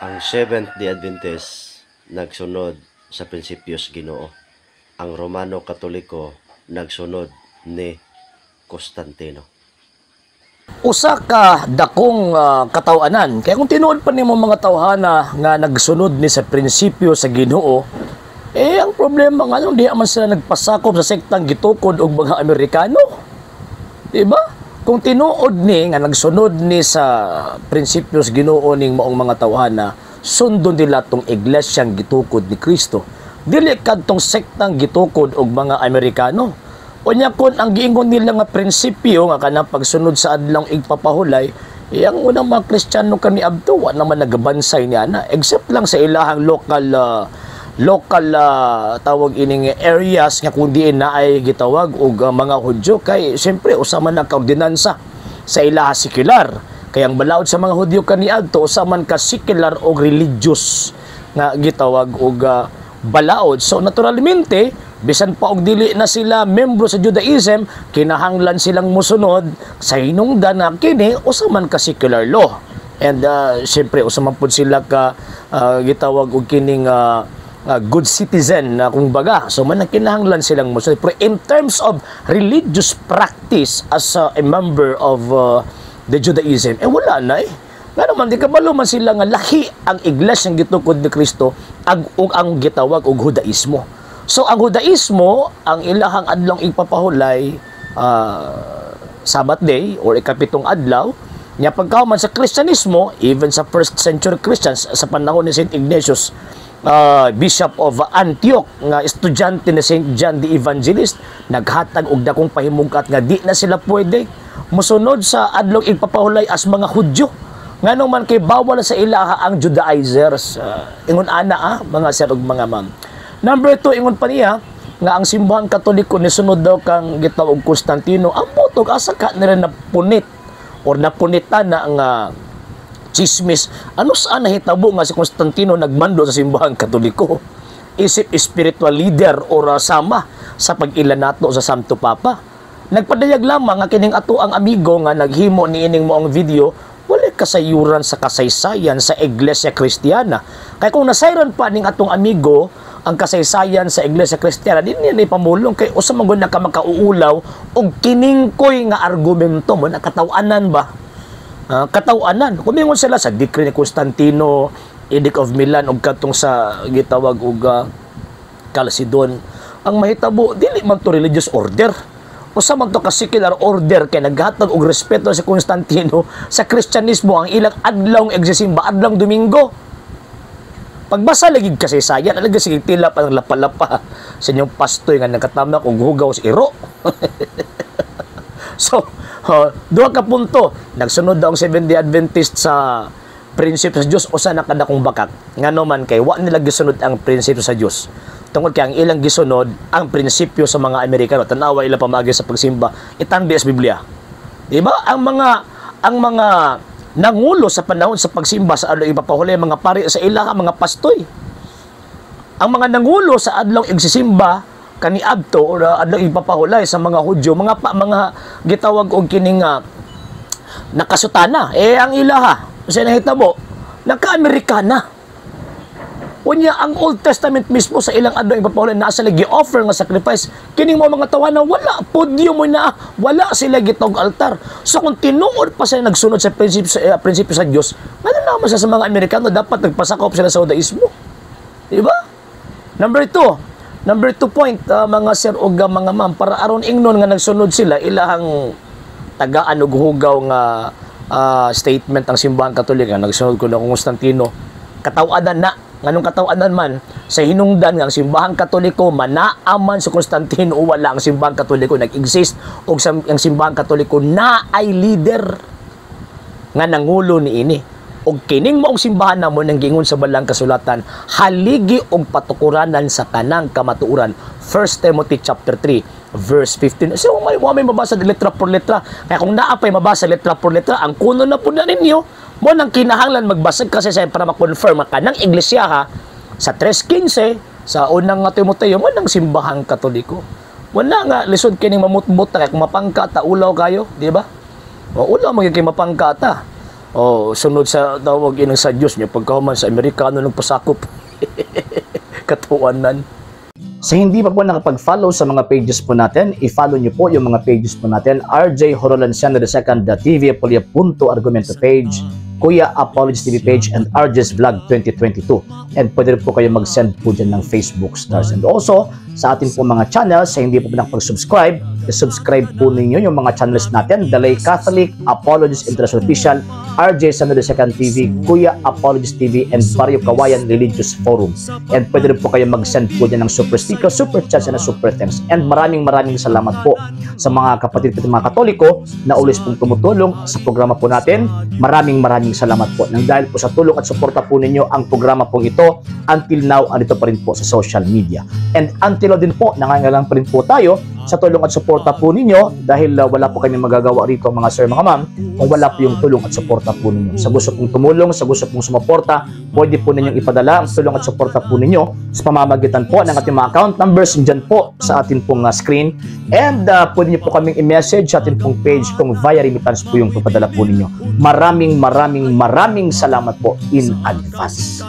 Ang Seventh-day Adventist nagsunod sa prinsipyos Ginoo. Ang Romano Katoliko nagsunod ni Constantino. Usa ka dakong kataw-anan. Kaya kung tinuod pa nimo mga tawhana nga nagsunod ni sa prinsipyo sa Ginoo, eh ang problema nga di man sila nagpasakop sa sektang gitukod og mga Amerikano. Diba? Kung tinuod ni nga nagsunod ni sa prinsipyo sa Ginoo ning maong mga tawhana, sundon nila tong iglesyang gitukod ni Kristo. Dili kadtong sektang gitukod og mga Amerikano. Unya kon ang giingon nila nga prinsipyo nga kanang pagsunod sa adlong igpapahulay, eh, ang unang mga Kristiyano kaniadto wa naman nagabansay niya na except lang sa ilahang local tawag ining areas nga kung diin na ay gitawag og mga Hudyo, kay siyempre usa man ang kaordinansa sa ilaha secular, kay ang balaod sa mga Hudyo kaniadto usa man ka secular og religious nga gitawag og balaod. So naturalmente, bisan pa og dili na sila membro sa Judaism, kinahanglan silang musunod sa hinungdan na kini usa man ka secular law. And siyempre usa man pud sila ka gitawag og kining good citizen na kung baga. So man ang kinahanglan silang musunod. Pero in terms of religious practice as a member of the Judaism, eh wala na eh. Nga naman, di kabalo man sila nga lahi ang iglesyang gitukod ni Kristo ag ug ang gitawag og Judaismo. So ang Judaismo, ang ilahang adlong igpapahulay Sabbath day or ikapitong adlaw, nya pagkahuman sa Kristyanismo, even sa first century Christians sa panahon ni Saint Ignatius, Bishop of Antioch, nga estudyante ni Saint John the Evangelist, naghatag og dakong pahimugat nga di na sila pwede mosunod sa adlong igpapahulay as mga Hudyo. Ngano man kay bawal sa ilaha ang Judaizers. Ingon ana mga sir ug mga ma'am. Number 2, ingon pa niya nga ang Simbahang Katoliko nisunod daw kang gitawag Constantino. Ang butog, asa ka nila na punit or napunitan na ang chismis? Ano saan nahitabo nga si Constantino nagmando sa Simbahang Katoliko? Isip spiritual leader or sama sa pag-ila nato sa Santo Papa. Nagpadayag lamang nga kining ato ang amigo nga naghimo niining moong video wala kasayuran sa kasaysayan sa Iglesia Kristiyana. Kaya kung nasayran pa ning atong amigo ang kasaysayan sa Iglesia Kristiyana, di niya ni pamulong kay usa man gud na ka makauulaw og kiningkoy nga argumento mo na kataw-anan ba? Kataw-anan. Kumingon sila sa decree ni Constantino, Edict of Milan ug kadtong sa gitawag og Chalcedon. Ang mahitabo, dili man to religious order. Usa man to ka secular order kay naghatag og respeto si Constantino sa Kristyanismo, ang ilang adlawng egsisimba adlawng Domingo. Pagbasa lagi kasaysayan, alaga sige tila pa ng lapa-lapa sa inyong pastoy nga nagkatamak og hugaw sa iro. So, duha ka punto. Nagsunod daw ang Seventh-day Adventist sa prinsipyo sa Dios, usa na kadakong bakak. Ngano man kay wa nila gisunod ang prinsipyo sa Dios. Tungod kay ang ilang gisunod ang prinsipyo sa mga Amerikano. Tanawa ila pamagi sa pagsimba, itandi sa Biblia. Di ba? Ang mga nangulo sa panahon sa pagsimba sa adlaw ipapahuli, mga pari sa ila mga pastoy. Ang mga nangulo sa adlaw igsisimba kaniadto or adlaw ipapahulay sa mga Hudyo, mga pa, mga gitawag og kining nakasutana. Eh ang ilaha, sa nahitabo, naka-Amerikana. Unya ang Old Testament mismo sa ilang adlaw ipapahulay naa sila gi-offer nga sacrifice. Kining mo mga tawana wala pudyo mo na wala sila gitawag altar. So kung tinuod pa sila nagsunod sa prinsipyo sa Dios, ngano naman sa mga Amerikano dapat nagpasakop sila sa Judaismo? Di ba? Number 2. Number 2 point, mga sir ug mga ma'am, para aron ingnon nga nagsunod sila, ilahang tagaan og hugaw nga statement ang Simbahan Katolika nagsunod ko na Constantino, kataw-anan na. Nganong kataw-anan man? Sa hinungdan nga ang Simbahang Katoliko manaaman si Constantino o wala, ang Simbahang Katoliko nag-exist og sa, ang Simbahang Katoliko na ay leader nga nangulo niini. Og kining maong simbahan namo nang giingon sa balang kasulatan, haligi og patukuranan sa tanang kamatuoran. 1 Timothy chapter 3 verse 15. So may mabasa letra por letra. Kaya kung naa pay mabasa letra por letra, ang kuno na po na ninyo mo nang kinahanglan magbasag kasi sa para ma-confirm ang kanang iglesia ha, sa 3:15 sa unang nga Timoteo mo nang Simbahang Katoliko. Wala nga lisod kining mamutmot ta kay kung mapangka ta, ulaw kayo, di ba? O ulaw magiging mapangka ta. Oh, sunod sa tawag inang sa Diyos niya pagkahuman sa Amerikano ng pasakop. Katuwanan. Sa hindi pa po nakapag-follow sa mga pages po natin, i-follow niyo po yung mga pages po natin. RJ Horolanciano II, TV Apolia Punto Argumento page, Kuya Apologies TV page, and RJ's Vlog 2022. And pwede rin po kayo mag-send po dyan ng Facebook stars. And also, sa atin po mga channels, sa hindi po nakapag-subscribe, i-subscribe po ninyo yung mga channels natin: Dalay Catholic, Apologies International Official, RJ Sano II TV, Kuya Apologies TV, and Barrio Kawayan Religious Forum. And pwede rin po kayo mag-send po dyan ng super sticker, super chats, and super thanks. And maraming maraming salamat po sa mga kapatid po, mga Katoliko na always pong tumutulong sa programa po natin. Maraming maraming salamat po. Nang dahil po sa tulong at suporta po ninyo, ang programa pong ito until now andito pa rin po sa social media. And until now din po, nangangailangan pa rin po tayo sa tulong at suporta po ninyo dahil wala po kami magagawa rito, mga sir, mga ma'am, kung wala po yung tulong at suporta po ninyo. Sa gusto pong tumulong, sa gusto pong sumuporta, pwede po ninyong ipadala ang tulong at suporta po ninyo sa pamamagitan po ng ating mga account numbers dyan po sa atin pong screen. And pwede niyo po kaming i-message sa atin pong page kung via remittance po yung papadala po ninyo. Maraming maraming maraming salamat po in advance.